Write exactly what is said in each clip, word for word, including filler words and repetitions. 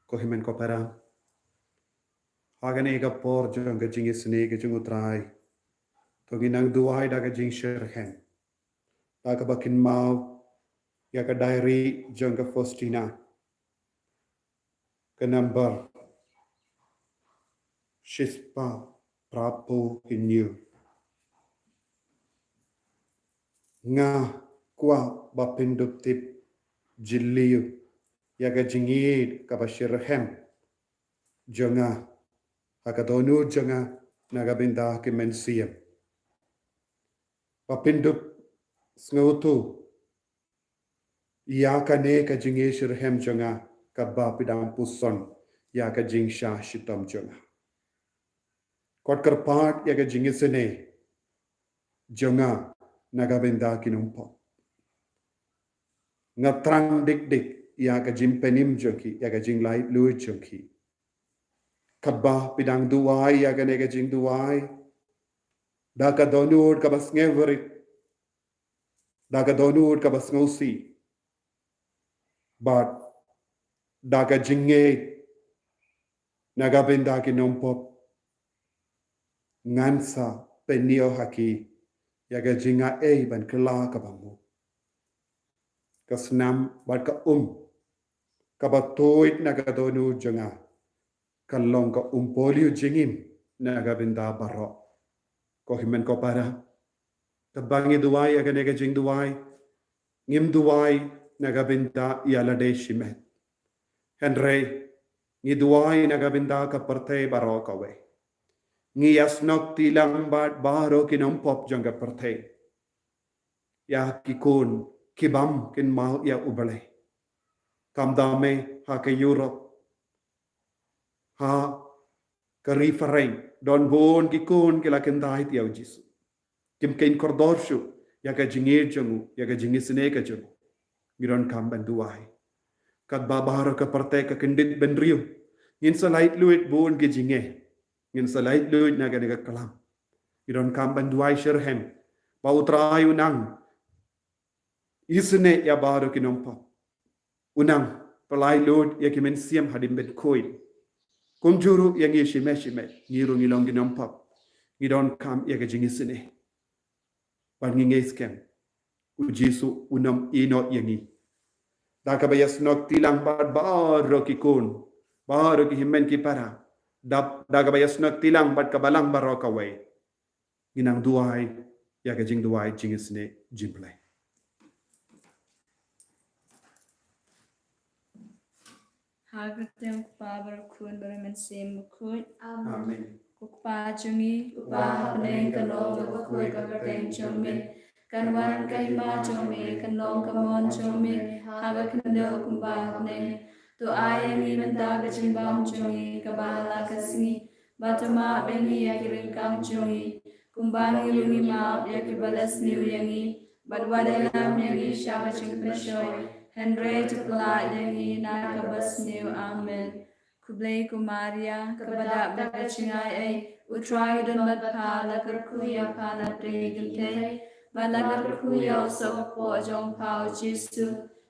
Ko hynmen ko para, ha kane ka por jong ka jingisynei ka jong U Trai, to ngin nang duwai da ka jingshitrhem, da kaba kynmaw ïa ka diary jong ka Faustina, ka number shispah phraphew hynñiew. Nga kwah ba phin dup tip jylliew ïa ka jingïeit kaba shitrhem jong nga ha ka dohnud jong nga na ka bynta ki mynsiem. Ba phin dup sngewthuh ïa kane ka jingïeit shitrhem jong nga, kaba phi dang puson ïa ka jingshah shitom jong nga. Kot kyrpad ïa ka jingisynei jong nga na ka bynta ki nongpop. Nga thrang dik dik ïa ka jingpynim jong ki, ïa ka jinglaitluid jong ki. Kaba phi dang duwai ïa kane ka jingduwai da ka dohnud kaba sngewrit, da ka dohnud kaba sngewsih, bad da ka jingngeit na ka bynta ki nongpop. Ngan sa pynïoh ha ki ïa ka jingaiei ban kylla kaba mut. Ka snam bad ka um kaba tuid na ka dohnud jong nga ka long ka umpohliew jingim na ka bynta baroh. Ko hynmen ko para, katba ngi duwai ïa kane ka jingduwai, ngim duwai na ka bynta ïa lade shimet. Hynrei ngi duwai na ka bynta ka pyrthei baroh kawei. Ngi ïasnoh kti lang bad baroh ki nongpop jong ka pyrthei, ïa ki khun ki bym kynmaw ïa U Blei. Kam dei ha ka Europe, ha ka Ri Phareng, don bun ki khun ki la kyntait ïa U Jisu. Kim kheiñ kordor shuh ïa ka jingïeit jong u, ïa ka jingisynei ka jong u. Ngi donkam ban duwai. Katba baroh ka pyrthei ka kyndit bynriew, ngin sa laitluid bun ki jingeh. Ngin sa laitluid na kane ka klam. Ngi donkam ban duwai shitrhem ba U Trai un nang isynei ïa baroh ki nongpop. Un nang pyllait lut ïa ki mynsiem hadien ba khuid. Kumjuh ruh ïa ngi shimet shimet, ngi ruh ngi long ki nongpop. Ngi donkam ïa ka jingisynei. Bad ngi ngeit skhem, U Jisu un ym ïehnoh ïa ngi. Da kaba ïasnoh kti lang bad baroh ki khun, baroh ki hynmen ki para, da, da kaba ïasnoh kti lang bad ka balang baroh kawei, ngin nang duwai ïa ka jingduwai jingisynei jong U Blei. Ha ka kyrteng U Kpa bad U Khun bad U Mynsiem Bakhuid. Amen. Ko Kpa jong ngi uba ha bneng, kan long bakhuid ka kyrteng jong me. Kan wan ka hima jong me, kan long ka mon jong me ha ka khyndew kumba ha bneng. To ai ïa ngi mynta ka jingbam jong ngi kaba ha la ka sngi. Bad to map ïa ngi ïa ki ryngkang jong ngi, kumba ngi ruh ngi map ïa kiba la sniew ïa ngi. Bad wat ïalam ïa ngi sha ka jingpynshoi, hynrei to pynlah ïa ngi na kaba sniew. Amen. Khublei ko Maria, kaba dap da ka jingaiei, U Trai u don bad pha, la kyrkhu ïa pha na pdeng ki kynthei, bad la kyrkhu ïa u soh ka kpoh jong pha U Jisu.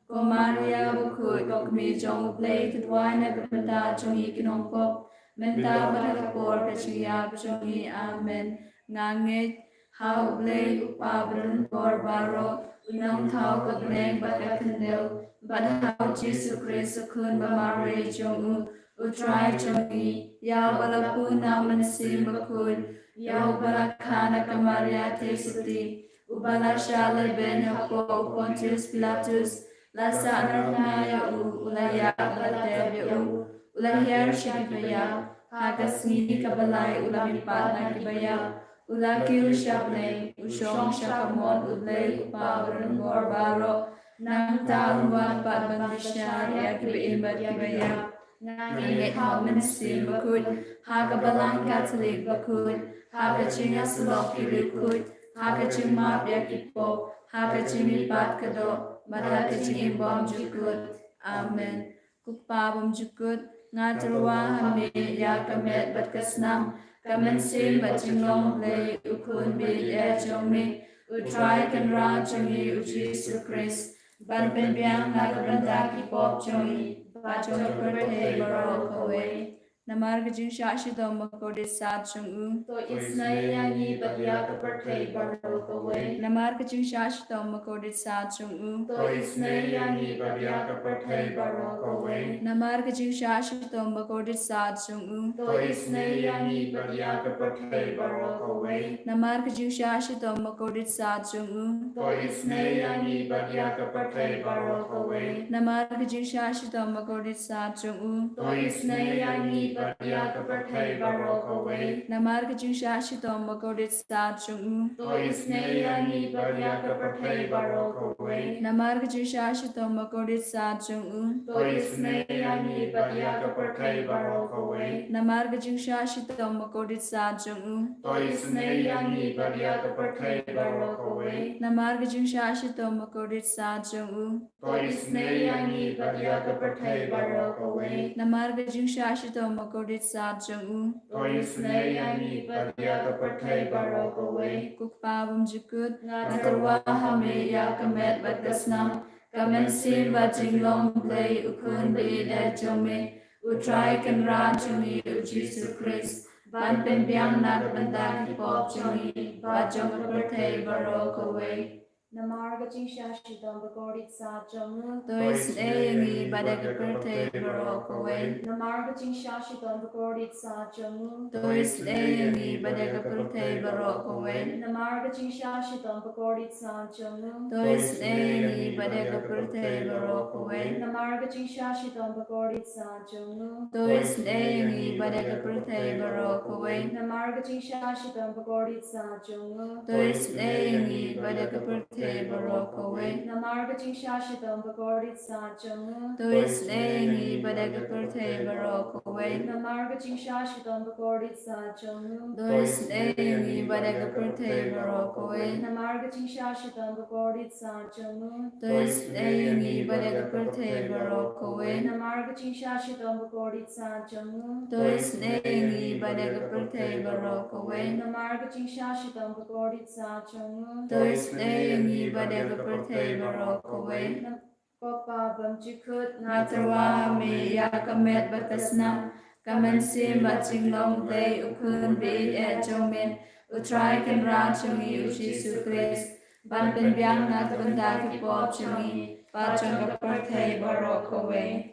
Ko Maria bakhuid, ko kmie jong U Blei, to duwai na ka bynta jong ngi ki nongpop, mynta bad ha ka por ka jingïap jong ngi. Amen. Nga ngeit ha U Blei U Kpa badonbor baroh, U Nongthaw ka bneng bad ka khyndew, bad ha U Jisu Khrist U Khun ba marwei jong u, U Trai jong ngi, ïa uba la pun na U Mynsiem Bakhuid, ïa uba la kha na ka Maria Theisotti, uba la shah leibeiñ hapoh u Pontius Pilatus, la sahnarphna ïa u, u la ïap, la tep ïa u, u la hiar sha kiba ïap, ha ka sngi kaba lai u la mihpat na kiba ïap, u la kiew sha bneng, u shong sha ka mon U Blei U Kpa badonbor baroh. Nangta un wan pat ban bishar ïa kiba im bad kiba ïap. Nga ngeit ha U Mynsiem Bakhuid, ha ka Balang Katholik bakhuid, ha ka jingïasyllok ki riewkhuid, ha ka jingmap ïa ki pop, ha ka jingmihpat ka doh, bad ha ka jingim bymjukut. Amen. Ko Kpa bymjukut, nga tyrwa ha me ïa ka met bad ka snam, ka mynsiem bad jinglong Blei U Khun baieit jong me, U Trai Kynrad jong ngi U Jisu Khrist, ban pynbiang na ka bynta ki pop jong ngi, bad jong ka pyrthei baroh kawei. Namar ka jingshah shitom bakordit sat jong u, to isynei ïa ngi bad ïa ka pyrthei baroh kawei. Namar ka jingshah shitom bakordit sat jong u, to isynei ïa ngi bad ïa ka pyrthei baroh kawei. Namar ka jingshah shitom bakordit sat jong u, to isynei ïa ngi bad ïa ka pyrthei baroh kawei. Namar ka jingshah shitom bakordit sat jong u, to isynei ïa ngi bad ïa ka pyrthei baroh kawei. Namar ka jingshah shitom bakordit sat jong u, to isynei ïa ngi bad ïa ka pyrthei baroh kawei. Namar ka jingshah shitom bakordit sat jong u, to isynei ïa ngi bad ïa ka pyrthei baroh kawei. Namar ka jingshah shitom bakordit sat jong u, to isynei ïa ngi bad ïa ka pyrthei baroh kawei. Namar ka jingshah shitom bakordit sat jong u, to isynei ïa ngi bad ïa ka pyrthei baroh kawei. Namar ka jingshah shitom bakordit sat jong u, to isynei ïa ngi bad ïa ka pyrthei baroh kawei. Namar ka jingshah shitom bakordit sat jong u, to isynei ïa ngi bad ïa ka pyrthei baroh kawei. Ko Kpa bymjukut, nga tyrwa ha me ïa ka met bad ka snam, ka mynsiem bad jinglong Blei, u Khun ba ïeit jong me, U Trai Kynrad jong ngi U Jisu Khrist, ban pynbiang na ka bynta ki pop jong ngi bad jong ka pyrthei baroh kawei. Namar ka jingshah shitom bakordit sat jong u, to isynei ïa ngi bad ïa ka pyrthei baroh kawei. Namar ka jingshah shitom bakordit sat jong u, to isynei ïa ngi bad ïa ka pyrthei baroh kawei. Namar ka jingshah shitom bakordit sat jong u, to isynei ïa ngi bad ïa ka pyrthei baroh kawei. Namar ka jingshah shitom bakordit sat jong u, to isynei ïa ngi bad ïa ka pyrthei baroh kawei. Namar ka jingshah shitom bakordit sat jong u, to isynei ïa ngi bad ïa ka pyrthei baroh kawei. Namar ka jingshah shitom bakordit sat jong u, to isynei ïa ngi bad ïa ka pyrthei baroh kawei. Namar ka jingshah shitom bakordit sat jong u, to isynei ïa ngi bad ïa ka pyrthei baroh kawei. Namar ka jingshah shitom bakordit sat jong u, to isynei ïa ngi bad ïa ka pyrthei baroh kawei. Namar ka jingshah shitom bakordit sat jong u, to isynei ïa ngi bad ïa ka pyrthei baroh kawei. Namar ka jingshah shitom bakordit sat jong u, to isynei ïa ngi bad ïa ka pyrthei baroh kawei. Nam-, Ko Kpa bymjukut, nga tyrwa ha me ïa ka met bad ka snam, ka mynsiem bad jinglong Blei, u Khun ba ïeit jong me, U Trai Kynrad jong ngi U Jisu Khrist, ban pynbiang na ka bynta ki pop jong ngi bad jong ka pyrthei baroh kawei.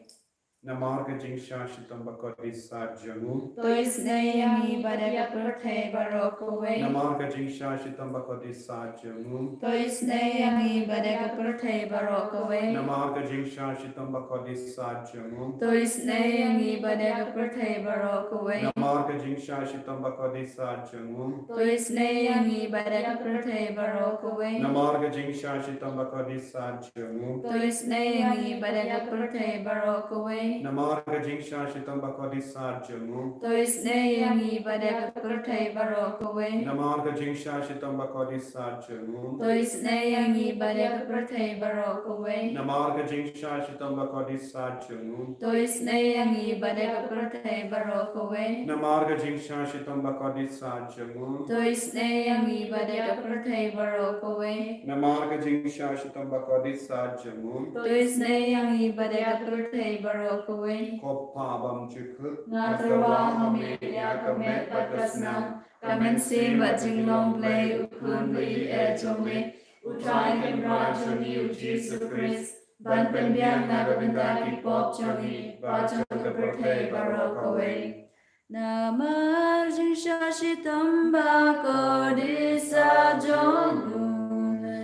Namar ka jingshah shitom bakordit sat jong u, to isynei ïa ngi bad ïa ka pyrthei baroh kawei. Namar ka jingshah shitom bakordit sat jong u, to isynei ïa ngi bad ïa ka pyrthei baroh kawei. Namar ka jingshah shitom bakordit sat jong u, to isynei ïa ngi bad ïa ka pyrthei baroh kawei. Namar ka jingshah shitom bakordit sat jong u, to isynei ïa ngi bad ïa ka pyrthei baroh kawei. Namar ka jingshah shitom bakordit sat jong u, to isynei ïa ngi bad ïa ka pyrthei baroh kawei. Namar ka jingshah shitom bakordit sat jong u, to isynei ïa ngi bad ïa ka pyrthei baroh kawei. Namar ka jingshah shitom bakordit sat jong u, to isynei ïa ngi bad ïa ka pyrthei baroh kawei. Namar ka jingshah shitom bakordit sat jong u, to isynei ïa ngi bad ïa ka pyrthei baroh kawei. Namar ka jingshah shitom bakordit sat jong u, to isynei ïa ngi bad ïa ka pyrthei baroh kawei. Namar ka jingshah shitom bakordit sat jong u, to isynei ïa ngi bad ïa ka pyrthei baroh kawei. Ko Kpa bymjukut, nga tyrwa ha me ïa ka met bad ka snam, ka mynsiem bad jinglong Blei, u Khun ba ïeit jong me, U Trai Kynrad jong ngi U Jisu Khrist, ban pynbiang na ka bynta ki pop jong ngi bad jong ka pyrthei baroh kawei. Namar jingshah shitom bakordit sat jong u,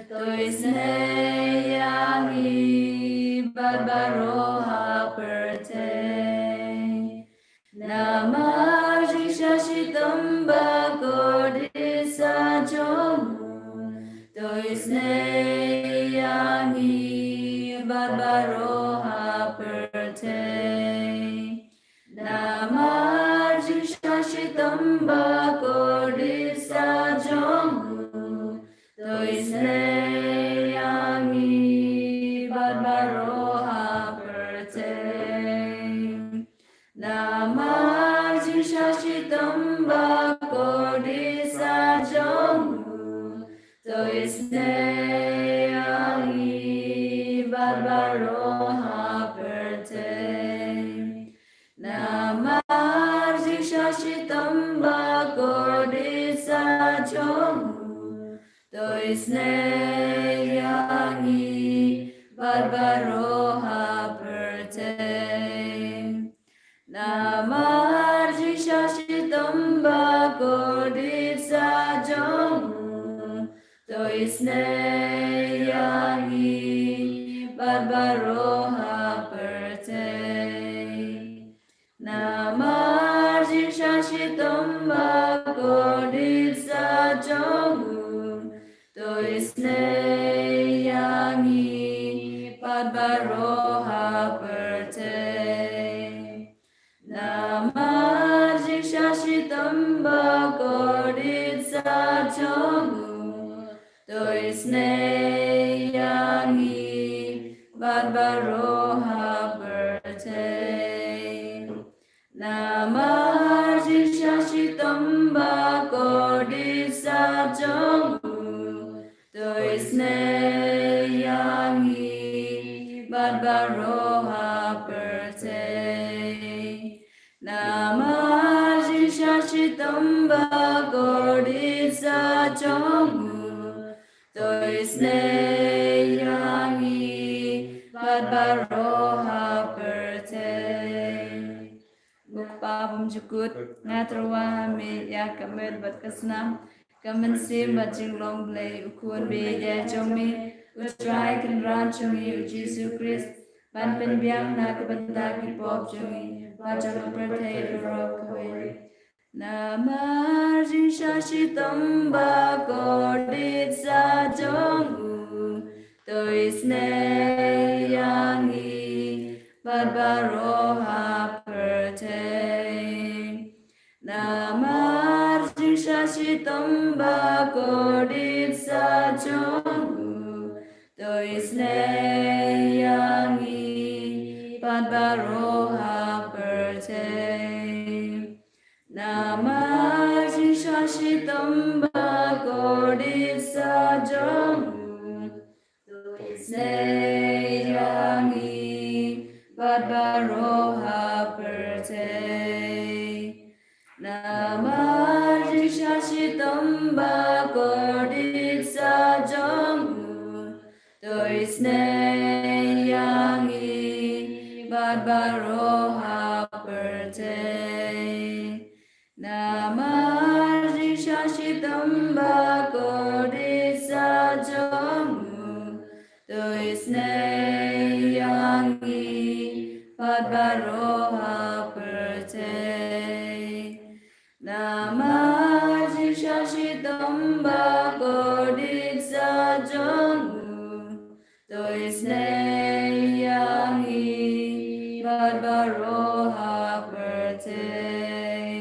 to isynei ïa ngi bad baroh ha pyrthei. Namar jingshah shitom bakordit sat jong u, to isynei ïa ngi bad baroh ha pyrthei. Namar jingshah shitom bakordit sat jong u, to isynei ïa ngi bad baroh ha pyrthei. Namar jingshah shitom bakordit sat jong u, to isynei ïa ngi bad baroh ha pyrthei. isynei ïa ngi bad baroh ha pyrthei. Namar jingshah shitom bakordit sa jong u, to isynei ïa ngi bad baroh ha pyrthei. Namar jingshah shitom bakordit sa jong u, to isynei ïa ngi bad baroh ha pyrthei. Namar jingshah shitom bakordit sa jong u, to isynei ïa ngi bad baroh ha pyrthei. Namar jingshah shitom bakordit sa jong u, to isynei ïa ngi bad baroh ha pyrthei. Namar jingshah shitom bakordit sa jong u, to isynei ïa ngi bad baroh ha pyrthei. Ko Kpa bymjukut, nga tyrwa ha me ïa ka met bad ka snam, ka mynsiem bad jinglong Blei, u Khun beiñjai jong me, u Trai Kynrad jong ngi u Jisu Khrist, ban pynbiang na ka bynta ki pop jong ngi bad jong ka pyrthei baroh kawei. Namar jingshah shitom bakordit sa jong u, to isynei ïa ngi bad baroh ha pyrthei. Namar jingshah shitom bakordit sa jong u, to isynei ïa ngi bad baroh ha pyrthei. Namar jingshah shitom bakordit sa jong u, to isynei ïa ngi bad baroh ha pyrthei. Namar jingshah shitom bakordit sa jong u, to isynei ïa ngi bad baroh ha pyrthei. Namar jingshah shitom bakordit sa jong u, to isynei ïa ngi bad baroh ha pyrthei. Namar jingshah shitom bakordit sa jong u, to isynei ïa ngi bad baroh ha pyrthei.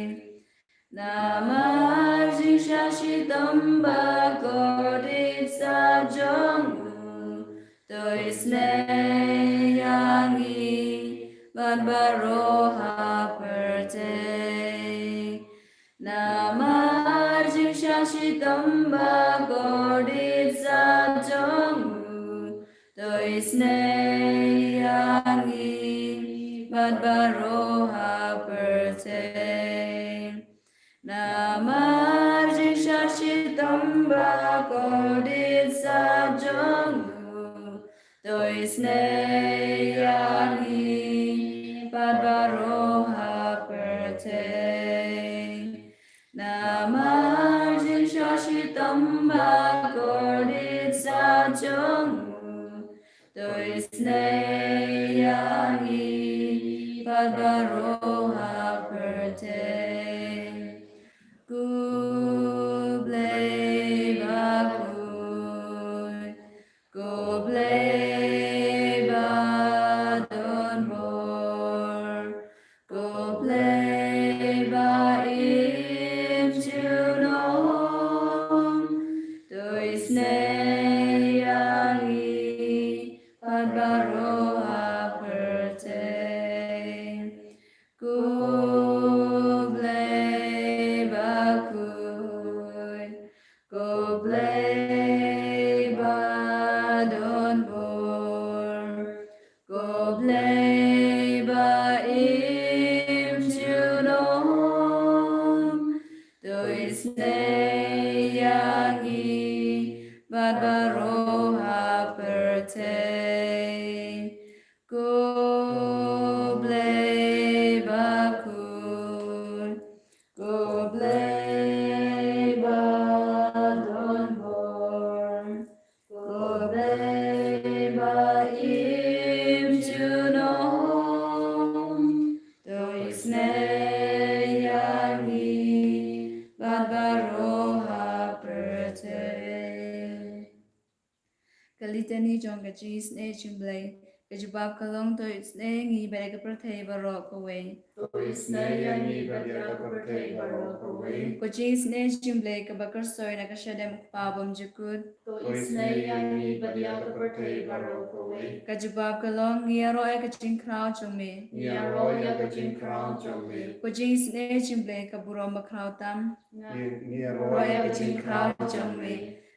Namar jingshah shitom bakordit sa jong u, to isynei ïa ngi bad baroh ha pyrthei. Namar jingshah shitom bakordit sa jong u, to isynei ïa ngi bad baroh ha pyrthei. Namar jingshah shitom bakordit sa jong u, to isynei ïa ngi bad baroh ha pyrthei. Namar jingshah shitom bakordit sa jong u, to isynei ïa ngi bad baroh ha pyrthei. Ko Blei bakhuid, ko Blei ba don bor, ko Blei ba im junom, to isynei ïa ngi bad baroh ha pyrthei. Ko Blei bakhuid, ko Blei ba don bor, ko Blei ba im junom, to isynei ïa ngi bad Ko Blei bakhuid, ko Blei ba don bor, ko Blei ba im junom, to isynei ïa ngi bad baroh ha pyrthei. Ka Litani jong ka jingisynei jong U Blei. Ka jubab ka long, to isynei ïa ngi bad ïa ka pyrthei baroh kawei. To isynei ïa ngi bad ïa ka pyrthei baroh kawei. Ka jingisynei jong U Blei kaba kyrsoi na ka shadem U Kpa bymjukut. To isynei ïa ngi bad ïa ka pyrthei baroh kawei. Ka jubab ka long, ngi ïaroh ïa ka jingkhraw jong me. Ngi ïaroh ïa ka jingkhraw jong me. Ka jingisynei jong U Blei ka burom bakhraw tam. Ngi, ngi ïaroh ïa ka jingkhraw jong me.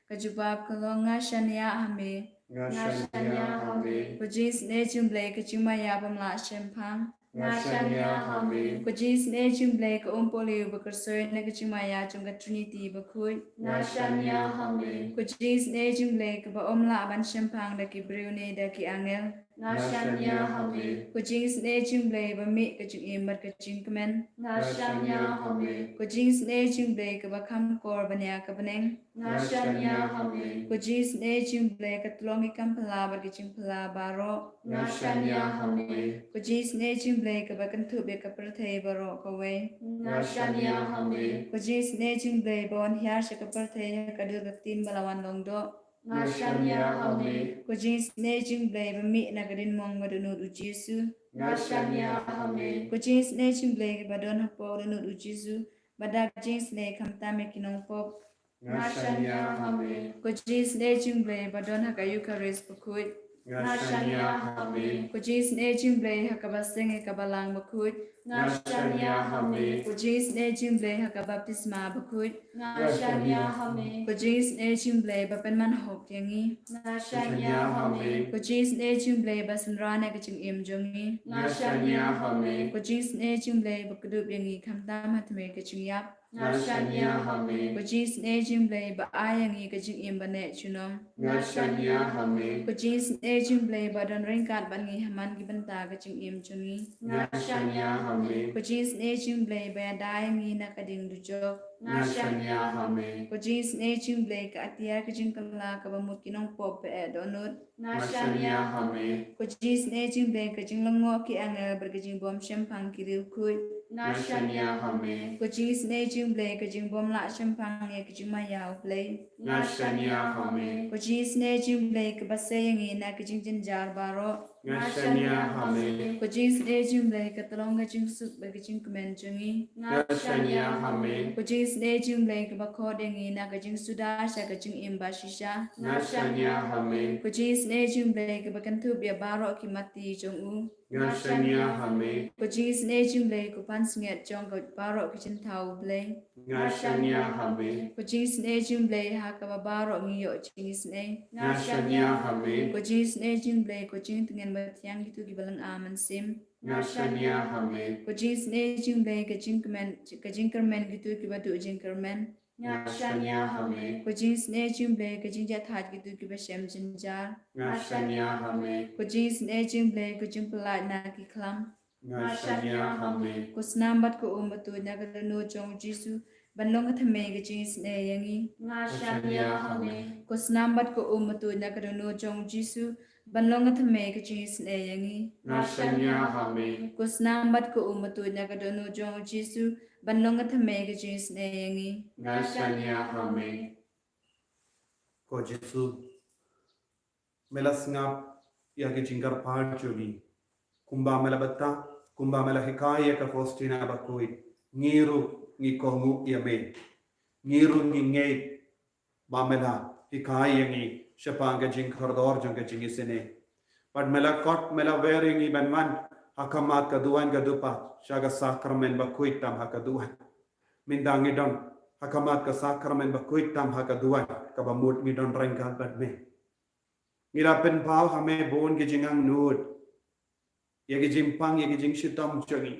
Ka jubab ka long, nga shaniah ha me. Nga shaniah ha me. Ka jingisynei jong U Blei ka jingmaïa bym lah shemphang. Nga shaniah ha me. Ka jingisynei jong U Blei ka umpohliew ba kyrsoi na ka jingmaïa jong ka Trinity bakhuid. Nga shaniah ha me. Ka jingisynei jong U Blei kaba ym lah ban shemphang da ki briew ne da ki angel. Nga shaniah ha me. Ka jingisynei jong U Blei ba mih ka jingim bad ka jingkmen. Nga shaniah ha me. Ka jingisynei jong U Blei kaba kham kor ban ïa ka bneng. Nga shaniah ha me. Ka jingisynei jong U Blei ka tyllong ki kam phylla bad ki jingphylla baroh. Nga shaniah ha me. Ka jingisynei jong U Blei kaba kynthup ïa ka pyrthei baroh kawei. Nga shaniah ha me. Ka jingisynei jong U Blei ba wan hiar sha ka pyrthei ha ka dur ka ktien ba la wan long doh. Nga shaniah ha me. Ka jingisynei jong U Blei ba mih na ka diengmong ba dohnud U Jisu. Nga shaniah ha me. Ka jingisynei jong U Blei kaba don hapoh dohnud U Jisu, ba da ka jingisynei khamtam ïa ki nongpop. Nga shaniah ha me. Ka jingisynei jong U Blei ba don ha ka Eukharist bakhuid. Nga shaniah ha me. Ka jingisynei jong U Blei ha kaba seng ïa ka balang bakhuid. Nga shaniah ha me. Ka jingisynei jong U Blei ha ka baptisma bakhuid. Nga shaniah ha me. Ka jingisynei jong U Blei ba pynman hok ïa ngi. Nga shaniah ha me. Ka jingisynei jong U Blei ba synran ïa ka jingim jong ngi. Nga shaniah ha me. Ka jingisynei jong U Blei ba kdup ïa ngi khamtam ha thymmei ka jingïap. Nga shaniah ha me. Ka jingisynei jong U Blei ba ai ïa ngi ka jingim ba neh junom. Nga shaniah ha me. Ka jingisynei jong U Blei ba don ryngkat bad ngi ha man ki bynta ka jingim jong ngi. Nga shaniah ha me. Ka jingisynei jong U Blei ba ïada ïa ngi na ka diengdujok. Nga shaniah ha me. Ka jingisynei jong U Blei ka atiar ka jingkylla kaba mut ki nongpop ba eh dohnud. Nga shaniah ha me. Ka jingisynei jong U Blei ka jinglyngngoh ki angel bad ka jingbym shemphang ki riewkhuid. Nga shaniah ha me. Ka jingisynei jong U Blei ka jingbym lah shemphang ïa ka jingmaïa U Blei. Nga shaniah ha me. Ka jingisynei jong U Blei kaba sei ïa ngi na ka jingjynjar baroh. Nga shaniah ha me. Ka jingisynei jong U Blei ka tyllong ka jingsuk bad ka jingkmen jong ngi. Nga shaniah ha me. Ka jingisynei jong U Blei kaba khot ïa ngi na ka jingsuda sha ka jingim bashisha. Nga shaniah ha me. Ka jingisynei jong U Blei kaba kynthup ïa baroh ki matti jong u. Nga shaniah ha me. Ka jingisynei jong U Blei ka pansngiat jong ka baroh ka jingthaw U Blei. Nga shaniah ha me. Ka jingisynei jong U Blei ha kaba baroh ngi ïoh jingisynei. Nga shaniah ha me. Ka jingisynei jong U Blei ka jingtngen bathiang kito kiba lynga mynsiem. Nga shaniah ha me. Ka jingisynei jong U Blei ka jingkmen, ka jingkyrmen kito kiba duh jingkyrmen. Nga shaniah ha me. Ka jingisynei jong U Blei ka jingjahthait kito kiba shem jynjar. Nga shaniah ha me. Ka jingisynei jong U Blei ka jingpyllait na ki khlam. Nga shaniah ha me. Ka snam bad ka um ba tuid na ka dohnud jong U Jisu ban long ka thymmei ka jingisynei ïa ngi. Nga shaniah ha me. Ka snam bad ka um ba tuid na ka dohnud jong U Jisu ban long ka thymmei ka jingisynei ïa ngi. Nga shaniah ha me. Ka snam bad ka um ba tuid na ka dohnud jong U Jisu ban long ka thymmei ka jingisynei ïa ngi. Nga shaniah ha me. Ko Jisu, me la sngap ïa ki jingkyrpad jong ngi. Kumba me la bata, kumba me la hikai ïa ka Faustina bakhuid, ngi ruh ngi kohnguh ïa me. Ngi ruh ngi ngeit ba me la hikai ïa ngi shaphang ka jingkordor jong ka jingisynei. Bad me la kot, me la wer ïa ngi ban wan ha khmat ka duwan ka dupa sha ka sakramen bakhuid tam ha ka duwan. Mynta ngi don ha khmat ka sakramen bakhuid tam ha ka duwan, kaba mut ngi don ryngkat bad me. Ngi la pynpaw ha me bun ki jingangnud, ïa ki jingpang, ïa ki jingshitom jong ngi,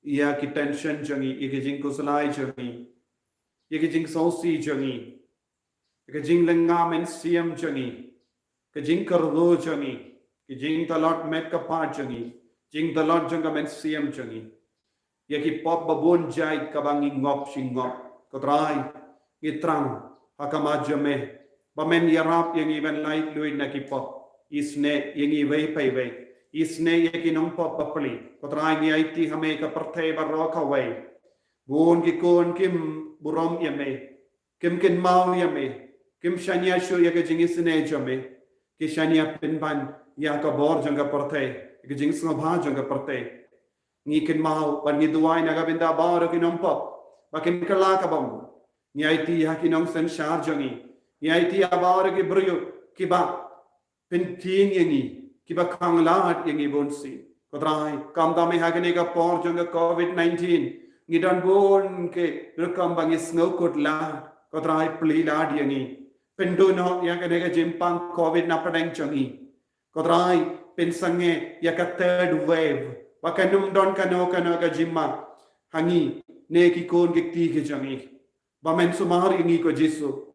ïa ki tension jong ngi, ïa ki jingkhuslai jong ngi, ïa ki jingsngewsih jong ngi, ïa ki jinglynga mynsiem jong ngi, ka jingkyrduh jong ngi, ki jingtlot met ka pat jong ngi, jingtlot jong ka mynsiem jong ngi, ïa ki pop ba bun jait kaba ngi ngop shi ngop. Ko Trai, ngi thrang ha khmat jong me ba men ïarap ïa ngi ban laitluid na ki pop. Isynei ïa ngi iwei pa iwei. Isynei ïa ki nongpop bapli. Ko Trai, ngi aiti ha me ka pyrthei baroh kawei. Bun ki khun kim burom ïa me, kim kynmaw ïa me, kim shaniah shuh ïa ka jingisynei jong me. Ki shaniah pynban ïa ka bor jong ka pyrthei, ïa ka jingsngewbha jong ka pyrthei. Ngi kynmaw bad ngi duwai na ka bynta baroh ki nongpop ba kin kylla ka bam. Ngi aiti ha ki nongsynshar jong ngi. Ngi aiti ha baroh ki briew kiba pyntieng ïa ngi, kiba khang lad ïa ngi bun sien. Ko Trai, kumta me ha kane ka por jong ka covid nineteen, ngi don bun ki rukom ba ngi sngewkut lad. Ko Trai, plie lad ïa ngi. Pynduh noh ïa kane ka jingpang covid na pdeng jong ngi. Ko Trai, pynsangeh ïa ka third wave ba kan ym don kano kano ka jingma ha ngi ne ki khun ki kti ki jong ngi. Ba men sumar ïa ngi ko Jisu.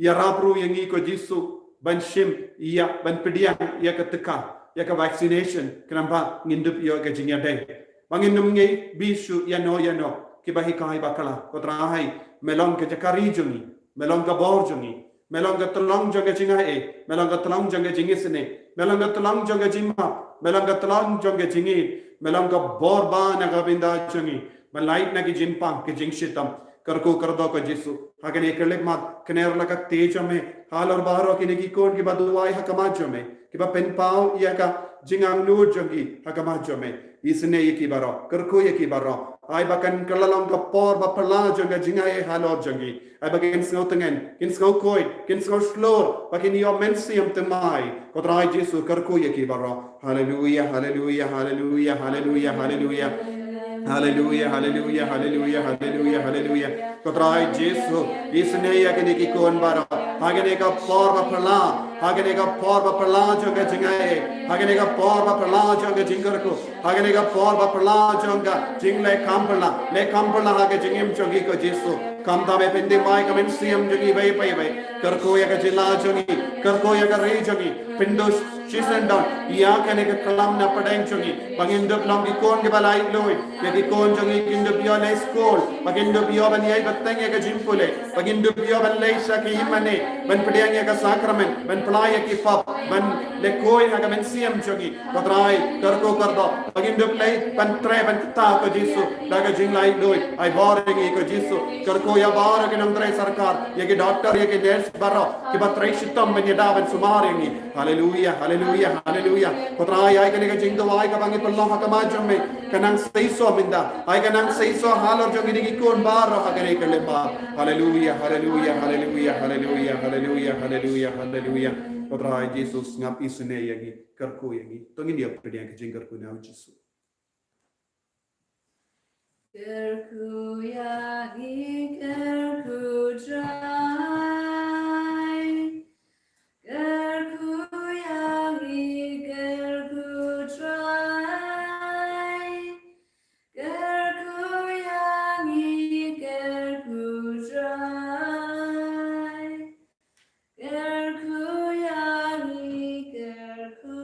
Ïarap ruh ïa ngi ko Jisu ban shim ïa, ban pdiang ïa ka tyngka, ïa ka vaccination, khnang ba ngin dup ïoh ka jingïadei. Ba ngin ym ngeit bit shuh ïano ïano kiba hikai bakla. Ko Trai, me long ka jaka ri jong ngi, me long ka bor jong ngi, me long ka tyllong jong ka jingai, me long ka tyllong jong ka jingisynei, me long ka tyllong jong ka jingmap, me long ka tyllong jong ka jingïeit, me long ka bor ba na ka bynta jong ngi ban lait na ki jingpang ki jingshitom. Kyrkhu kyrdoh ko Jisu, ha kane ka khyllipmat, kner la ka kti jong me halor baroh kine ki khun kiba duwai ha khmat jong me, kiba pynpaw ïa ka jingangnud jong ki ha khmat jong me. Isynei ïa ki baroh, kyrkhu ïa ki baroh. Ai ba kan kylla long ka por bapla jong ka jingai halor jong ki. Ai ba kin sngewtngen, kin sngewkhuid, kin sngewshlur, ba kin ïoh mynsiem thymmai. Ko Trai Jisu, kyrkhu ïa ki baroh. Haleluia, haleluia, haleluia, haleluia, haleluia. Haleluia, haleluia, haleluia, haleluia, haleluia. Ko Trai Jisu, isynei ïa kine ki khun baroh ha kane ka por bapla, ha kane ka por bapla jong ka jingai, ha kane ka por bapla jong ka jingkyrkhu, ha kane ka por bapla jong ka jingleh kham pla, leh kham pla ha ka jingim jong ki ko Jisu. Kumta me pynthymmai ka mynsiem jong ngi iwei pa iwei. Kyrkhu ïa ka jylla jong ngi, kyrkhu ïa ka ri jong ngi. Pynduh shisien don ïa kane ka klam na pdeng jong ngi, ba ngin dup long ki khun kiba laitluid. Ïa ki khun jong ngi kin dup ïoh leit skul, ba kin dup ïoh ban ïai bteng ïa ka jingpule, ba kin dup ïoh ban leit sha ki hima ne, ban pdiang ïa ka sakramen, ban plie ïa ki pop, ban leh khuid ha ka mynsiem jong ngi. Ko Trai, kyrkhu kyrdoh, ba ngin dup leit ban trei ban kta ko Jisu da ka jinglaitluid. Ai bor ïa ngi ko Jisu. Kyrkhu ïa baroh ki nongtrei sorkar, ïa ki doktor, ïa ki nurse baroh kiba trei shitom ban ïada ban sumar ïa ngi. Haleluia, haleluia, haleluia. Ko Trai, ai kane ka jingduwai kaba ngi pynlong ha khmat jong me, kan nang seisoh mynta. Ai kan nang seisoh halor jong kine ki khun baroh ha kane ka lypa. Haleluia, haleluia, haleluia, haleluia, haleluia, haleluia, haleluia. Ko Trai Jisu, sngap isynei ïa ngi, kyrkhu ïa ngi. To ngin ïa pdiang ka jingkyrkhu na u Jisu. Kyrkhu ïa ngi, kyrkhu Trai. Kyrkhu ïa ngi, kyrkhu Trai. Kyrkhu ïa ngi, kyrkhu Trai. Kyrkhu ïa ngi, kyrkhu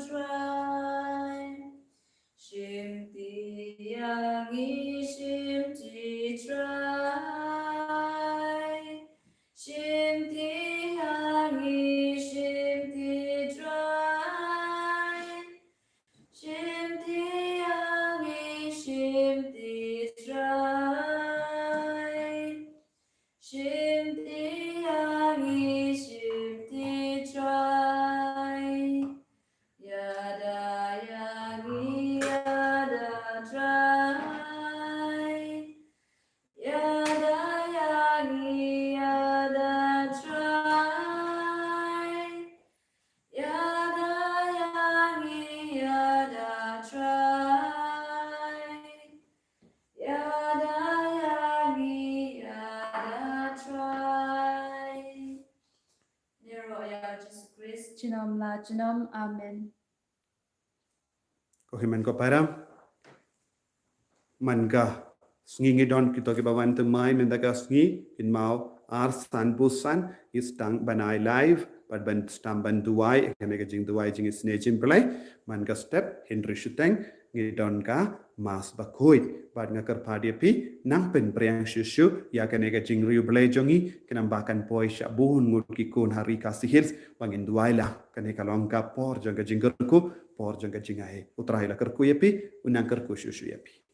Trai. Shimti ïa ngi, shimti Trai. Shimti ïa ngi, shimti Trai. Shimti ïa ngi, shimti Trai. Shimti ïa ngi, shimti Trai. Ïada ïa ngi, ïada Trai. Ïada ïa ngi, ïada Trai. Ïada ïa ngi, ïada Trai. Ïada ïa ngi, ïada Trai. Ngi ïaroh ïa u Jisu Khrist junom la junom. Amen. Ko hynmen ko para, man ka sngi ngi don kito kiba wan thymmai mynta ka sngi, kynmaw ar sanphew san ngi sdang ban ai live bad ban sdang ban duwai, kane ka jingduwai jingisynei jingblei, man ka step, hynriew shiteng, ngi don ka Mass bakhuid. Bad nga kyrpad ïa phi, nang pynpriang shuh shuh, ïa kane ka jingriewblei jong ngi, khnang ba kan poi sha bun ngut ki khun ha Ri Khasi Hills, ba ngin duwai lang, kane ka long ka por jong ka jingkyrkhu, por jong ka jingaiei. U Trai u la kyrkhu ïa phi, un nang kyrkhu shuh shuh ïa phi.